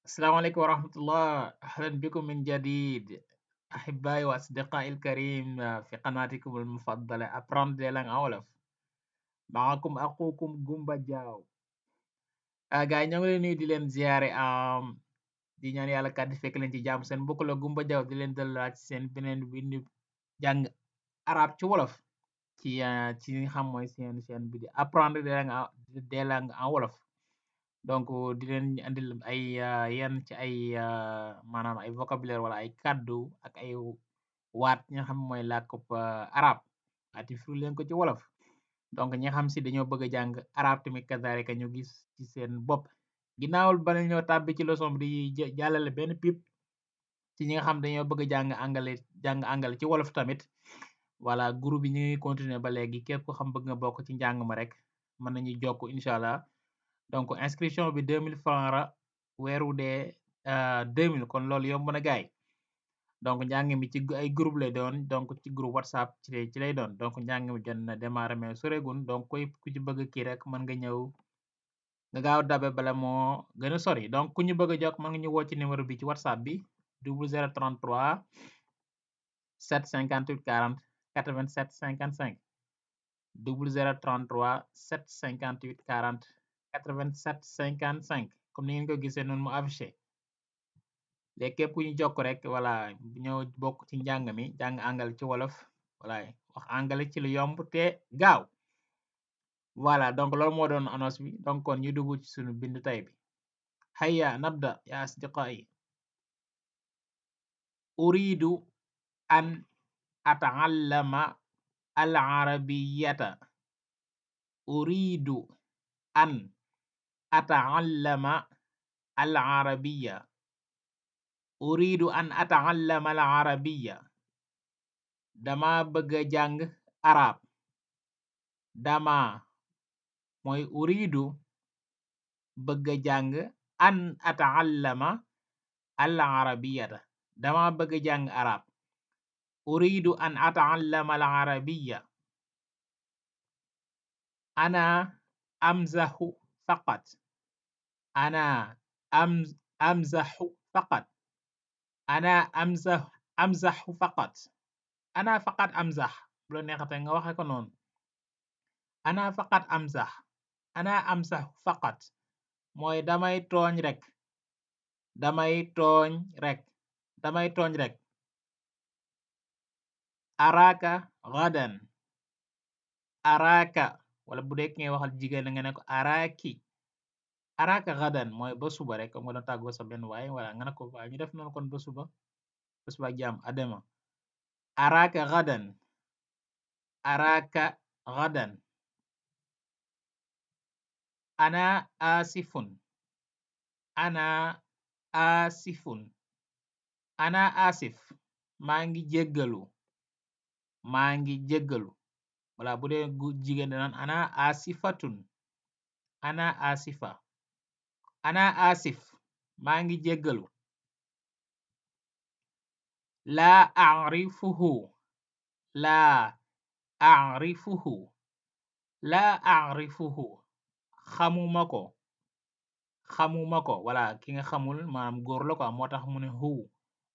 السلام عليكم ورحمة الله. أهلا بكم من جديد أحبائي وأصدقائي الكريم في قناتكم المفضلة Aprendre la langue en wolof. معكم أخوكم Gumba Diaw. gars yi ñoo ngi leen nuyu di leen ziare di ñaan yàlla kàddu fekk leen ci jàmm seen mbokk la Gumba Diaw di leen dalalaat ci seen beneen bindu jàng arab ci wolof ci li nga xam mooy seen bi di Apprendre des langues en wolof. Donc di leen andil ay yenn ci ay maanaam ay vocabulaire wala ay kàddu ak ay waat ñi nga xam mooy làkkub arab ati firi leen ko ci wolof. Donc ñi nga xam si dañoo bëgg a jàng arab tamit kazalika ñu gis ci seen bopp. Ginnaawul bala ñoo tàbbi ci leçon bi di jàllale benn pip ci ñi nga xam dañoo bëgg a jàng angale ci wolof tamit. Voilà groupe bi ñu ngi continuer ba léegi képp ko xam bëgg nga bokk ci njàng ma rek mën nañu jokk incha allah. Donc inscription bi 2000 francs la weer wu dee 2000 kon loolu yomb na gaay. Donc njàng mi ci ay groupe lay doon donc ci groupe whatsapp ci lay doon donc njàng mi jot na démarré mais soregun donc ku ci bëgg kii rek mën nga ñëw nga gaaw dabe bala moo gën a sori. Donc ku ñu bëgg a jokk mën nga ñu woo ci numéro bi ci whatsapp bi 0033 758 40 87 55 0033 758 40 87 55 comme ni ngeen ko gisee noonu mu affiché. léegi képp ku ñu jokk rek voilà ñëw bokk ci njàng mi jàng anglais ci wolof voilà wax anglais ci lu yomb te gaaw. Voilà donc loolu moo doon annonce bi donc kon ñu dugg ci sunu bindu tay bi. hayya nabda ya asdiqai. uridu an ataallama al arabiyata. uridu an ataallama al arabiya. uridu an ataallama al arabiya. dama bëgg a jàng arab. dama mooy uridu bëgg a jàng an ataallama al arabiyata. dama bëgg a jàng arab. uridu an ataallama al arabiya. ana amzahu faqat. ana amzahu faqat. ana amzahu faqat. ana faqat amzah bu la neexate nga waxe ko noonu. ana faqat amzah. ana amzahu faqat mooy damay tooñ rek. damay tooñ rek. damay tooñ rek. araka gadan. araka wala bu dee ki ngay waxal jigéen la nga ne ko araki. araka gadan mooy ba suba rek comme nga doon tàggoo sa benn waay wala nga ne ko waa ñu def noonu kon ba suba ak jàmm adema. araka gadan. araka gadan. ana asifun. ana asifun. ana asif maa ngi jéggalu. maa ngi jéggalu wala bu dee jigéen danaan ana asifatun. ana asifa. ana asif maa ngi jéggalu. laa arifuhu. laa arifuhu. laa arifuhu xamuma ko. xamuma ko wala ki nga xamul maanaam góor la quoi moo tax mu ne hu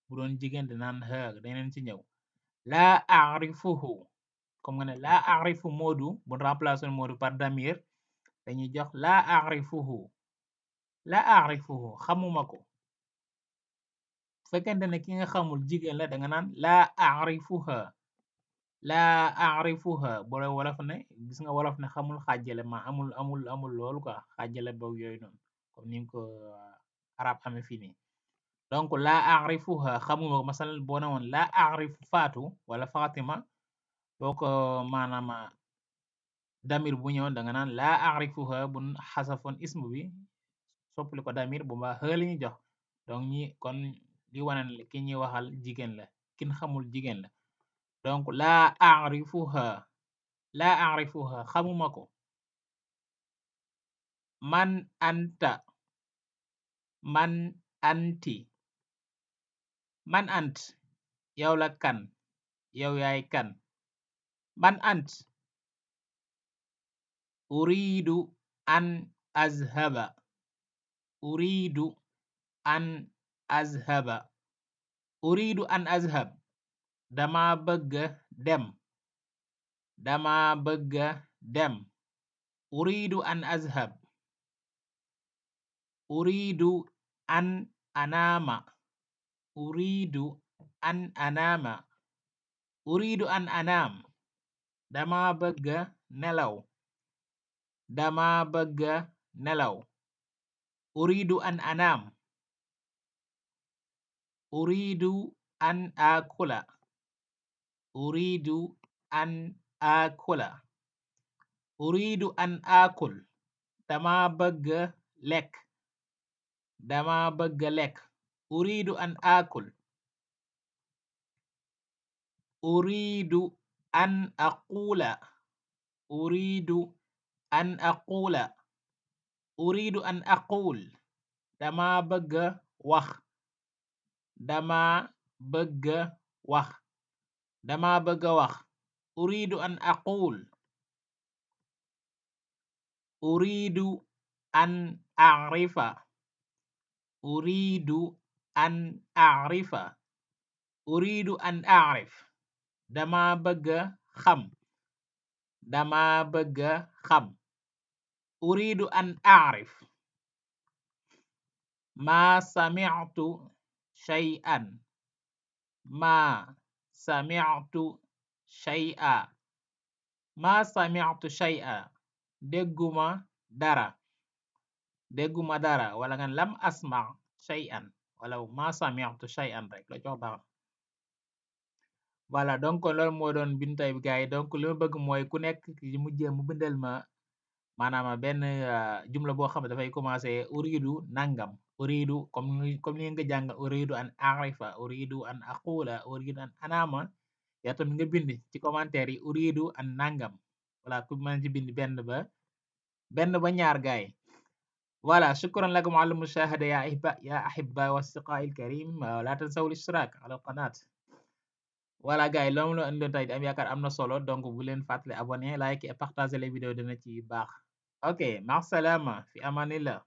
bu doon jigéen danaan ha daneen ci ñëw. laa arifuhu comme nga ne laa arifu moodu bu remplacer moodu par damir dañuy jox laa arifuhu. laa arifuhu xamuma ko. fekkente ne ki nga xamul jigéen la danga naan laa arifuha. laa arifuha boo wolof ne gis nga wolof ne xamul xàjjale ma amul loolu quoi xàjjale boobu yooyu noonu comme ni ko arab amee fii nii. donc laa arifuha xamuma ko masal boo ne woon laa arifu faatu wala fatima boo ko maanaam damir bu ñëwoon danga naan laa arifuha bu xasafoon ismu bi soppali ko damir bu mbaa xëla ñu jox donc ñi kon li wane ne ki ñuy waxal jigéen la kin xamul jigéen la. donc laa arifuha. laa arifuha xamuma ko. man anta. man anti. man ant yow la kan. yow yaay kan. man ant. uridu an azhaba. uridu an azhaba. Uridu an azhab. Dama bëgg dem. Dama bëgg dem. Uridu an azhab. Uridu an anama. Uridu an anama. Uridu an anam. Dama bëgg nelaw. Dama bëgg nelaw. Uridu an anam. Uridu an akula. Uridu an akula. Uridu an akul. Dama bëgg lekk. Dama bëgg lekk. Uridu an akul. Uridu an aqula. Uridu an aqula. Uridu an aqul. Dama bëgg wax. Dama bëgg wax. Dama bëgg wax. Uridu an aqul. Uridu an a'rifa. Uridu an a'rifa. Uridu an a'rif. Dama bëgg xam. Dama bëgg xam. Uridu an a'rif. Ma sami'tu shay'an. Ma sami'tu shay'a. Ma sami'tu shay'a. Dégguma dara. Dégguma dara wala nga lam asma shay'an wala ma sami'tu shay'an rek la jox baax. Voilà donc loolu moo doon bindu tay bi gaay donc li ma bëgg mooy ku nekk mu jéem mu bindal ma maanaam benn jumla boo xam ne dafay commencer uridu nangam. Uridu comme ni nga jàng uridu an a'rifa. Uridu an aqula. Uridu an anama. yaa tamit nga bind ci commentaire yi uridu an nangam. Voilà ku mën ci bind benn ba ñaar gaay. voilà شكرا لكم على المشاهدة يا أحباء وأصدقائي الكريم. لا تنسوا الاشتراك على القناة. voilà gaay loolu la indi tey am yaakaar am na solo donc bu leen fàttali abonné like et partager les vidéos dina ci baax. ok ma salama fi amanillah.